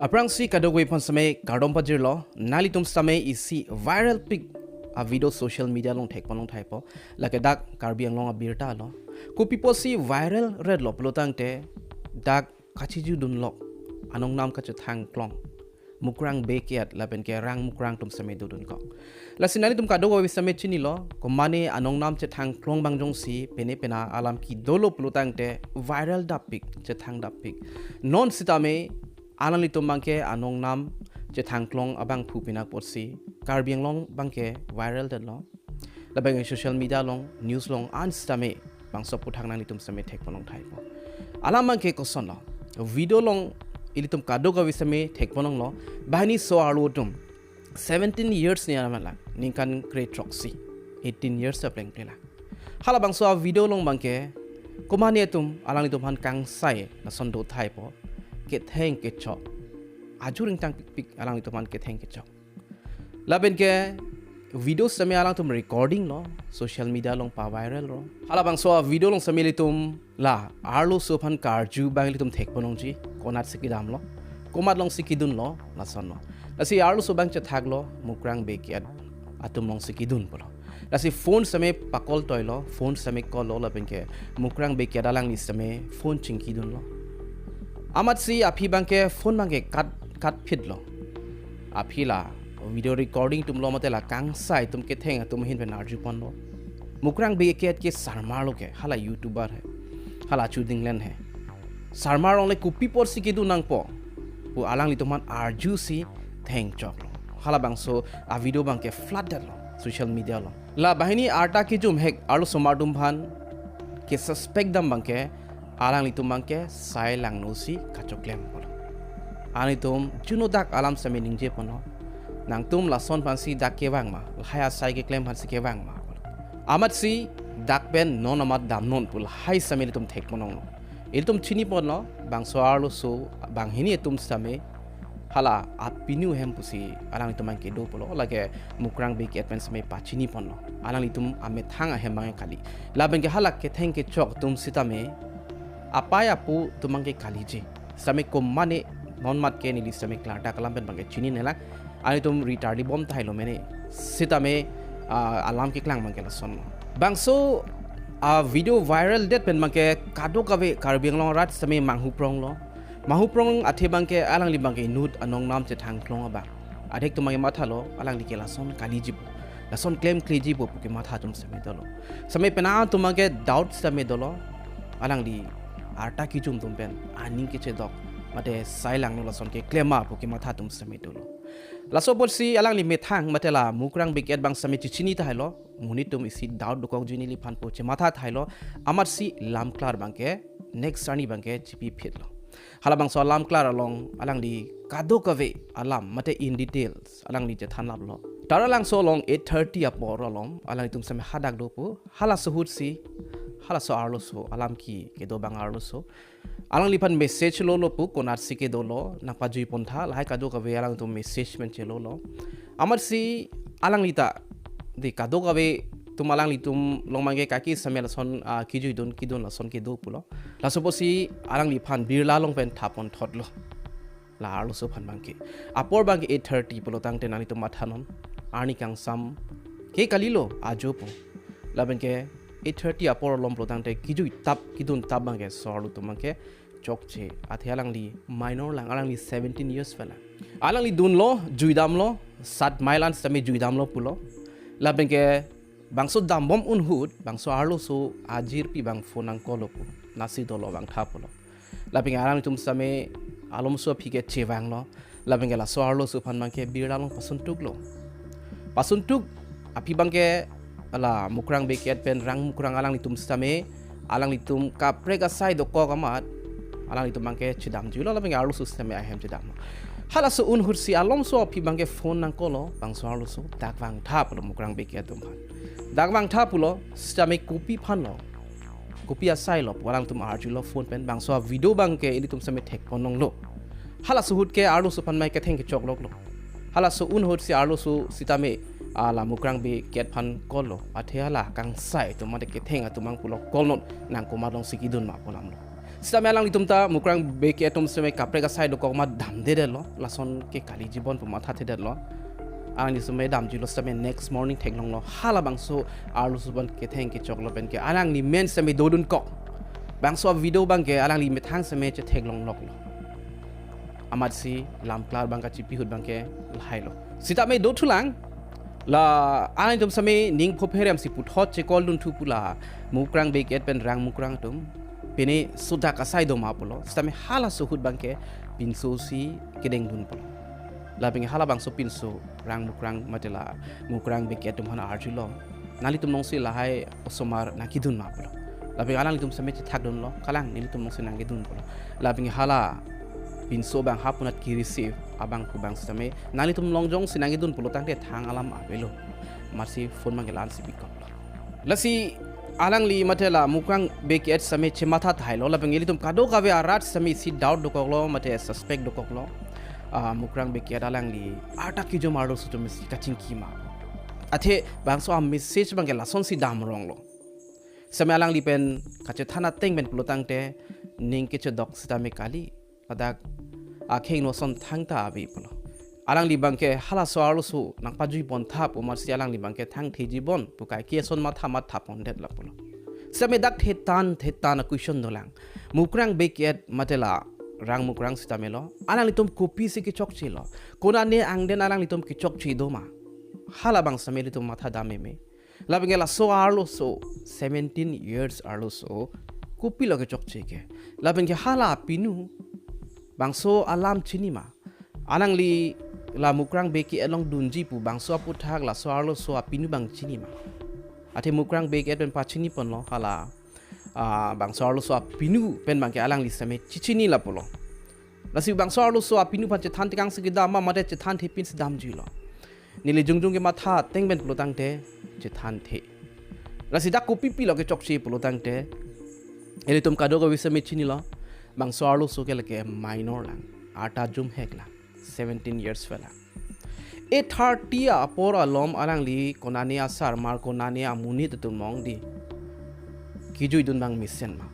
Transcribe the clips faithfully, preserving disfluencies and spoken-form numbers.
Aphrangsi kadokave aphan sitame kardom pajirlo, nanglitum sitame isi viral pik a-video social media along thekponlong thaipo, lake dak Karbi Anglong abirta lo. Kopi apotsi viral ret lo pulotangte, dak kachijudun lok, anong nam kachethang klong, Mukrang Bey Kiyat lapen ke rang mukrang atum sitame dodun kok. Lasi nanglitum kadokave sitame chinilo, komane anong nam chethang klong abang jongsi pene pena alam kedolo pulotangte viral dappik, chethang dappik. Non sitame alanglitum abangke anong nam chethang klong abangphu pinak apotsi Karbi Anglong abangke viral detlo. Labang social media along, news along an sitame bangso aphuthak nanglitum sitame thekponlong thaipo. Alam abangke kosonlo? Video along ilitum kadokave sitame thekponlonglo. Banghini so-arlo atum, seventeen years ni alam lang, ningkan kre throksi, eighteen years apleng plela. Halabangso a-video along abangke, komane atum, alanglitum aphan kangsai lason do thaipo, ketheng kechok, ajur ingtang pikpik alanglitum aphan ketheng kechok. Lapen ke video sitame alangtum recording lo, social media along paviral lo. Halabangso a-video along sitame ilitum la arloso aphan karju abang ilitum thekponlongji, konatsi kedamlo, komat alongsi kedunlo, lasonlo. Lasi arloso abang chethaklo, Mukrang Bey Kiyat atum alongsi kedun pulo. Lasi phone sitame pa-call toilo, phone sitame call lo lapen ke Mukrang Bey Kiyat alangli sitame phone chingkidunlo. Amatsi aphi abangke phone abangke cut, cut phitlo. Aphi la video recording atum lo mate la kangsai atum ketheng atum ahin pen arjuponlo. Mukrang Bey Kiyat ke sarmarlo ke, hala YouTuber he, hala chudinglen he. Sarmar along le kopi apotsi kedun nangpo pu alanglitum aphan arjusi thengchoklo. Halabangso a-video abangke flood detlo social media along. La banghini arta kejum hek arloso osomar atum aphan ke-suspect dam abangke, alanglitum abangke sai langnosi kachoklem pulo. Alanglitum juno dak alam sitame ningjeponlo. Nangtum lason aphansi dak kevang ma, lahai asai keklem aphansi kevang ma pulo. Amatsi dak pen non amat damnon pu lahai sitame ilitum thekponlonglo. Ilitum chiniponlo, bangso arloso, banghini atum sitame, hala apinu ahem pusi alanglitum abangke do pulo, lake Mukrang Bey Kiyat pen sitame pachiniponlo. Alanglitum amethang ahem abangke kali. Lapen ke hala ketheng kechok atum sitame, apei apo atum abangke kaliji. Sitame komane non amat ke neli sitame klardak alam pen abangke chinine lang. Alanglitum ritarlibom tahailo mene. Sitame, ah, alam keklang abangke lasonlo. Bangso a-video viral det pen abangke kadokave Karbi Anglong arat sitame manghupronglo. Manghuprong athe abangke alangli abangke inut anong nam chethang klong abang. Adhek atum abangke mathalo, alangli ke lason kaliji pu, lason klemkleji pu pu kematha atum sitame dolo. Sitame penang atum abangke doubt sitame dolo. Alangli arta kejum atum pen aning kechedok, mate sai langno lason keklem ma pu kematha atum sitame dolo. Laso apotsi alangli methang mate la Mukrang Bey Kiyat abang sitame chechini tahailo, monit atum isi doubt dokokji neliphan pu chematha tahailo, amatsi lamklar abangke, next arni abangke chipi phitlo. Halabangso alamklar along alangli kadokave alam mate in details alangli chethanlaplo. Taralangso along eight thirty apor along alanglitum sitame hadak do pu, halaso ahutsi, halaso arloso, alam ke kedo abang arloso, alangliphan message lolo pu, konatsi kedolo, nangpajuipontha, lahai kadokave alangtum message pen chelolo. Amatsi alangli ta, de kadokave atum alanglitum along abangke kaki sitame lason, ah, kijuidun kidun lason kedo pulo. Laso apotsi alangliphan birla along pen thaponthotlo. La arloso aphan abangke. Apor abangke eight thirty pulotangte nanglitum mathanon. Arni kangsam ke kalilo ajo pu. Lapen ke eight thirty apor along pulotangte kijuitap kiduntap abangke so-arlo atum abangke chokche. Athe alangli minor lang, alangli seventeen years pen lang. Alangli dunlo, juidamlo, sat mile an sitame juidamlo pulo. Lapen ke bangso dambom ahut, bangso arloso ajirpi abang phone nangcall lo pu. Nasi dolo vangtha pulo. Lapen ke alanglitum sitame alomso aphi ke chevanglo. Lapen ke laso arloso aphan abangke birla along pasuntuklo. Pasuntuk aphi abangke la Mukrang Bey Kiyat pen rang mukrang alanglitum sitame, alanglitum kaprek asai dokok amat, alanglitum abangke chedamjuilo lapen ke arloso sitame ahem chedamlo. Halaso ahutsi alomso aphi abangke phone nangcall lo, bangso arloso, dak vangtha pulo Mukrang Bey Kiyat atum aphan. Dak vangtha pulo, sitame kopi aphanlo, kopi asailo pu alangtum arjulo phone pen, bangso a-video abangke ilitum sitame thekponlonglo. Halaso ahut ke arloso aphan mai ketheng kechokloklo. Halaso ahutsi arloso sitame, ah, la Mukrang Bey Kiyat aphan call lo. Athe hala kangsai atum mate ketheng atum abang pulo call non, nang komat alongsi kedun ma pu alamlo. Sitame alanglitum ta Mukrang Bey Kiyet atum sitame kaprek asai dokok ma damdedetlo, lason ke kali jibon pu mathathedetlo. Alangli sitame damjuilo sitame next morning theklonglo, halabangso arloso abang ketheng kechok lapen ke alangli men sitame dodunkok. Bangso video abang ke alangli methang sitame chetheklongloklo. Amatsi lamklar abang kachipi ahut abang ke lahailo. Sitame dothulang, la alangtum sitame ning phopherem si puthot chekol dunthu pu la Mukrang Bey Kiyet pen Rang Mukrang atum. Pini sodak asai do ma pulo. Sitame halaso ahut abang ke pinso si kedengdun pulo. Lapen halabangso pinso Rang Mukrang mate la Mukrang Bey Kiyet atum aphan arjulo, nanglitum alongsi lahai osomar nangkedun ma pulo. Lapen alanglitum sitame chethakdunlo, kalang, nelitum alongsi nangkedun pulo. Lapen hala pinso abang ha punat ke-receive abang pu abang sitame nanglitum along jongsi nangkedun pulo tangte thang alam avelo. Amatsi phone abang ke la-an si bikoklo. Lasi alangli mate la Mukrang Bey Kiyet sitame chematha thailo, lapen ilitum kadokave arat sitame isi doubt dokoklo mate suspect dokoklo. Ah, Mukrang Bey Kiyet alangli arta kejom arloso atum si kachingki ma. Athe bangso a-message abang ke lasonsi damronglo. Sitame alangli pen kachethan ateng pen pulo tangte ning kechedok sitame kali, ladak akheng no ason thangta ave pulo. Alangli abang ke halaso arloso nangpajui pontha pu amatsi alangli abang ke thangthe jibon pu kaike ason matha matha pondet la pulo. Sitame dak thetan thetan a-question dolang. Mukrang Bey Kiyet mate la Rang Mukrang sitame lo, alanglitum kopisi kechokchelo? Konane angden alanglitum kechokche do ma? Halabang sitame ilitum matha dam meme. Lapen ke laso arloso, seventeen years arloso, kopilo kechokche ke? Lapen ke hala apinu bangso alam chini ma? Alangli la Mukrang Bey Kiyet along dunji pu bangso aphuthak laso arloso apinu abang chini ma? Athe Mukrang Bey Kiyet pen pachini ponlo, hala, ah, bangso arloso apinu pen abang ke alangli sitame chechini la pulo. Lasi bangso arloso apinu aphan chethan tekang si kedam ma mate chethanthepin si damjuilo? Neli jongjong kematha ateng pen pulo tangte chethanthe. Lasi dak kopi pilo kechokche pulo tangte, ilitum kadokave sitame chinilo, bangso arloso ke lake minor lang, arta jumhek lang, seventeen years ave lang. Eight thirty apor alom alangli konane asarmar, konane amonit atum along di kejuidun abang mesen ma?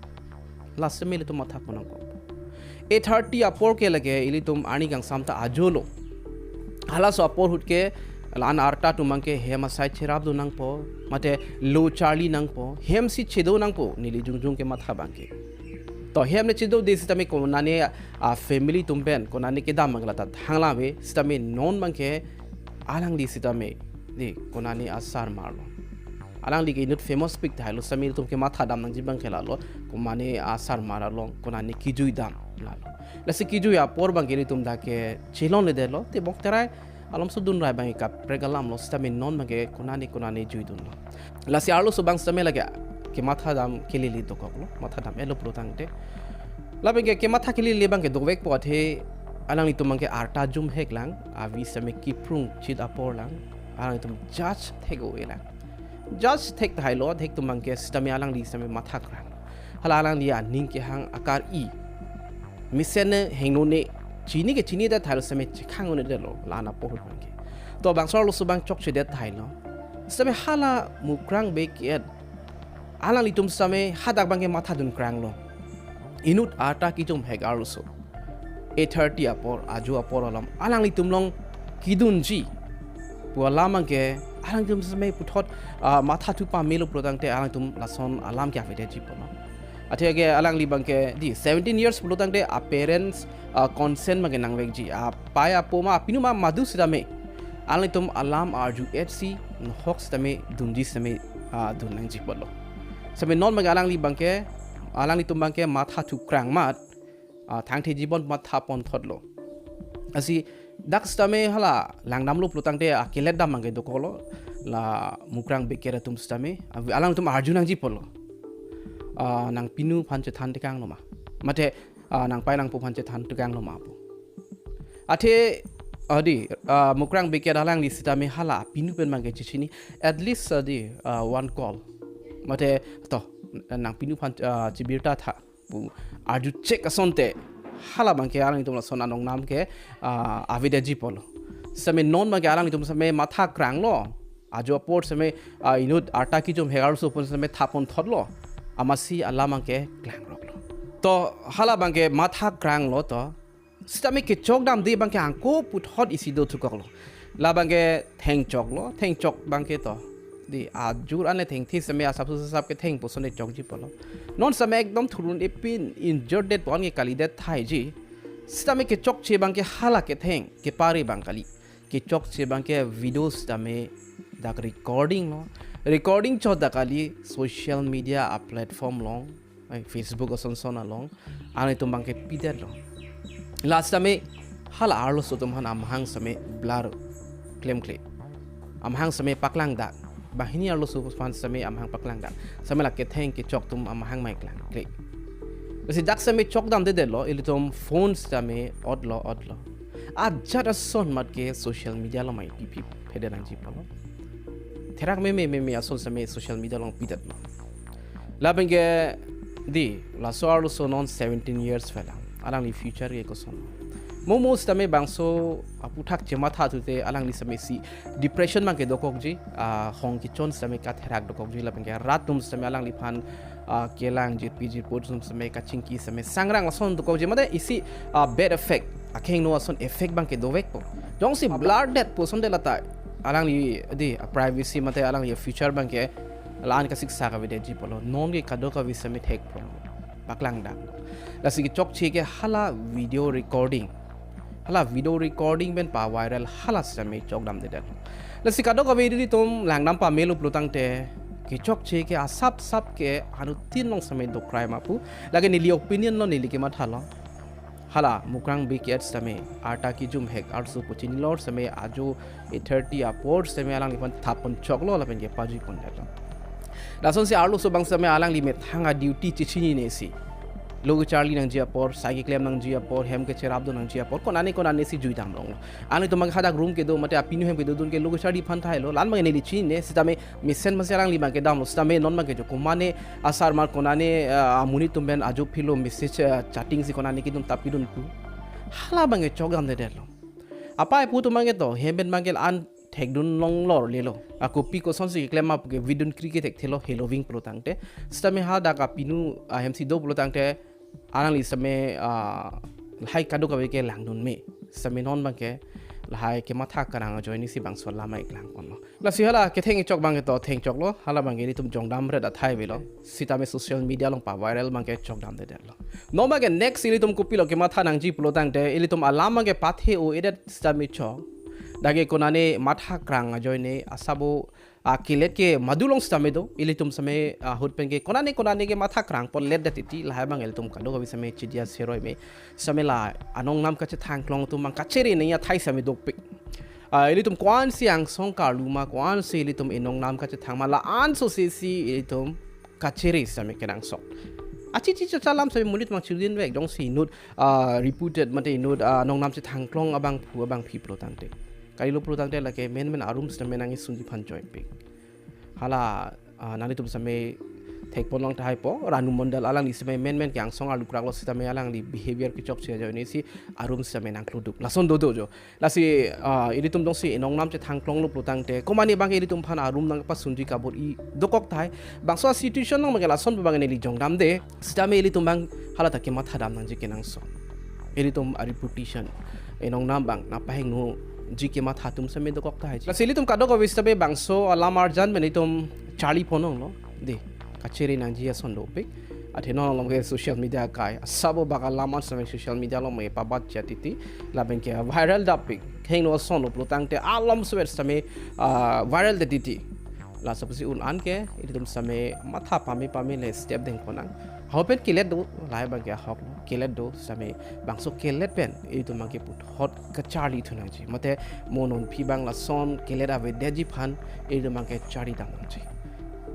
La sitame ilitum matha pon nangkok. Eight thirty apor ke lake ilitum arni kangsam ta ajolo. Halaso apor ahut ke la-an arta atum abang ke hem asai cherapdun nangpo, mate lo charli nangpo, hem si chedo nangpo, neli jongjong kematha abang ke. To hem le chedode sitame konane a-family atum pen, konane kedam abang la ta thanglang ave, sitame non abang ke alangli sitame, di, konane asarmar lo. Alangli ke inut famous pik thailo, sitame ilitum kematha dam nangji abang ke lalo, konane asarmar along, konane kejui dam lalo. Lasi kejui apor abang ke ilitum dak ke chelonledetlo, te bok terai alomso dunrai abang ke kaprek alam lo, sitame non abang ke konane konane juidunlo. Lasi arloso abang sitame lake kematha dam kelele dokoklo, matha dam-etlo pulo tangte. Lapen ke kematha kelele abang ke dovekpo athe, alanglitum abang ke arta jumhek lang, avi sitame kiprung chit apor lang, alanglitum judge thek-o-e lang. Judge thek thailo, thek atum abang ke sitame alangli sitame matha krang. Hala alangli aning kehang akar-i, mesen ne hingno ne, chini ke chinidet thailo sitame chekhang-unedetlo, la-an apor ahut abang ke. To bangso arloso abang chokchedet thailo. Sitame hala Mukrang Bey Kiyet alanglitum sitame hadak abang ke mathadun kranglo. Inut arta kejumhek arloso, eight thirty apor, ajo apor alom alanglitum along kedunji pu alam abang ke alangtum sitame puthot, ah, mathathu pamelo pulo tangte alangtum lason alam ke avedetji ponlo. Athe ke alangli abang ke, di, seventeen years pulo tangte a-parents, ah, consent abang ke nangvekji, apai apo ma apinu ma madu sitame alanglitum alam arju-et si nohok sitame dunji sitame, ah, dun nangji ponlo. Sitame non abang ke alangli abang ke, alanglitum abang ke mathathu krang amat, ah, thangthe jibon matha ponthotlo. Lasi dak sitame hala langdamlo pulo tangte akelet dam abang ke dokoklo, la Mukrang Bey Kiyet atum sitame, ah, alangtum arju nangji ponlo. Ah, nangpinu aphan chethan tekanglo ma, mate, ah, nangpai nangpo aphan chethan tekanglo ma pu. Athe, ah, di, ah, Mukrang Bey Kiyet alangli sitame hala pinu pen abang ke chechini, at least, ah, di, ah, one call, mate, to, nangpinu aphan, ah, chebirta tha pu arju chek asonte hala abang ke alanglitum lason anong nam ke, ah, avedetji ponlo. Sitame non abang ke alanglitum sitame matha kranglo. Ajo apor sitame, ah, inut arta kejumhek arloso pu sitame tha ponthotlo. Amatsi alam abang ke klangroklo. To hala abangke matha kranglo to. Sitame kechok damde abangke angko puthot isi do thukoklo. La abangke thengchoklo, thengchok abangke to. Di ajur anle thengthe sitame asap susap ketheng puson de chokji pulo. Non sitame ekdom thurun epin injured det pu-an ke kalidet thaiji. Sitame kechokche abangke hala ketheng kepari abang kali. Kechokche abangke video sitame dak recording lo. Recording chot dak kali social media a-platform along, ai, Facebook ason son along, alanglitum abangke pidetlo. La sitame hala arloso atum aphan amahang sitame blur klemkle. Amahang sitame paklangdak. Banghini arloso aphan sitame amahang paklangdak. Sitame la ketheng kechok atum amahang mai klangkle. Lasi dak sitame chok damdedetlo, ilitum phone sitame otlo, otlo. Ajat ason mat ke social media along mai pipi phede nangji pulo. Therak meme meme ason sitame social media along pidetlo. La abangke di, laso arloso non seventeen years phelang. Alangli future ke koson. Mo mo sitame bangso aphuthak chematha thute alangli sitame isi depression abangke dokokji, ah, hong kechon sitame katherak dokokji, la abangke rat atum sitame alangliphan, ah, kelang jirpi jirpo atum sitame kachingki sitame sangrang ason dokokji, mate isi, ah, bad effect, akhengno ason effect abangke dovekpo. Jongsi blur det puson de lata alangli di, ah, privacy mate alangli future abangke la-an kasiksak avedetji pulo. Non ke kadokave sitame thek pulo. Paklangdak. Lasi kechokche ke hala video recording. Hala video recording pen pa-viral hala sitame chok damdedet. Lasi kadokave ilitum langdam pamelo pulotangte kechokche ke asap sap ke anuttin along sitame dokrai ma pu. Lake neli opinion lo, neli kemathalo. Hala Mukrang Bey Kiat sitame arta kijum hek arso pu chinilo sitame ajo eight thirty apor sitame alangliphan thap pon choklo lapen ke pajui pondetlo. Lasonsi arloso abang sitame alangli methang a-duty chechinine si. Lo kecharli nangji apor, sai keklem nangji apor, hem kecherap do nangji apor, konane konane si jui damlonglo. Alanglitum abang hadak room kedo mate apinu hem kedodun ke lo kecharli aphan thailo, la-an abang neli chinine, sitame mesen masi alangli abangke damlo, sitame non abangke jo komane asar mar konane, ah, amonit atum pen ajo philo message, ah, chatting si konane kedun tap kedun pu. Hala abangke chok damdedetlo. Apai apo atum abangke to, hem pen abangke la-an thekdun longlor lelo. Akopi kosonsi keklem ma puke vidun kri ke thekthelo heloving pulotangte. Sitame hadak apinu ahem si do pulotangte alangli sitame, ah, lahai kadokave ke langdun me. Sitame non abangke lahai kematha karang ajoine si bangso alam iklang ponlo. Lasi hala ketheng kechok abangke to thengchoklo, hala abangke ilitum jongdam ret athai avelo. Sitame social media along pa-viral abangke chok damdedetlo. Non abangke next ilitum kopilo kematha nangji pulotangte, ilitum alam abangke pathe-o-edet sitame chok. Dak ke konane matha krang ajoine asabo, ah, kelet ke madu along sitame do, ilitum sitame, ah, ahut pen ke konane konane ke matha krang ponletdet titi, lahai abang ilitum kadokave sitame chidia seroi me. Sitame la anongnam kachethangklong atum abang kachere nangji athai sitame dopik. Ah, ilitum ko-ansi angsong karlu ma, ko-ansi ilitum inongnam kachethang ma, la-an so si si ilitum kachere sitame kenangsot. Achichi chacha alam sitame monit abang chirjin vek, jongsi inut, ah, reputed mate inut, ah, nongnam chethangklong abangphu abangpi pulotangte. Kalilo pulotangte lake menmen arum sitame nangkesunji aphan joinpik. Hala, ah, nanglitum sitame thekponlong tahai po, Ranu Mondal alangli sitame menmen ke angsong arlu kraklo sitame alangli behavior kechokche ajoine si arum sitame nangkloduk. Lason dodo jo. Lasi, ah, ilitum jongsi inongnam chethangklonglo pulotangte, komane abangke ilitum aphan arum nangpasunji kabor-i dokok tahai. Bangso a-situation along abangke lason abangke neli jongdamde. Sitame ilitum abang hala ta kematha dam nangji kenangsot. Ilitum a-reputation, inongnam abang nangpahingnoji kematha atum sitame dokok tahai. Lasi ilitum kadokave sitame bangso alam arjan pen ilitum charli ponlonglo. Di, kachere nangji ason dopik. Athe non along ke social media akai. Asabo bak alam an sitame social media along me pabat chat titi. Lapen ke viral dapik. Hengno ason lo pulotangte alam sitame, ah, viral det titi. Laso apotsi un-an ke ilitum sitame matha pame pame le step dengpon nang. Ahok pen kelet do, lahai abangke ahok lo, kelet do sitame bangso kelet pen ilitum abangke puthot kacharli thu nangji. Mate mo non aphi abang lason kelet avedetji aphan ilitum abangke charli dam nangji.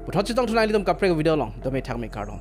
Puthot chetongthu nang ilitum kaprek video along, dome thakme kardom.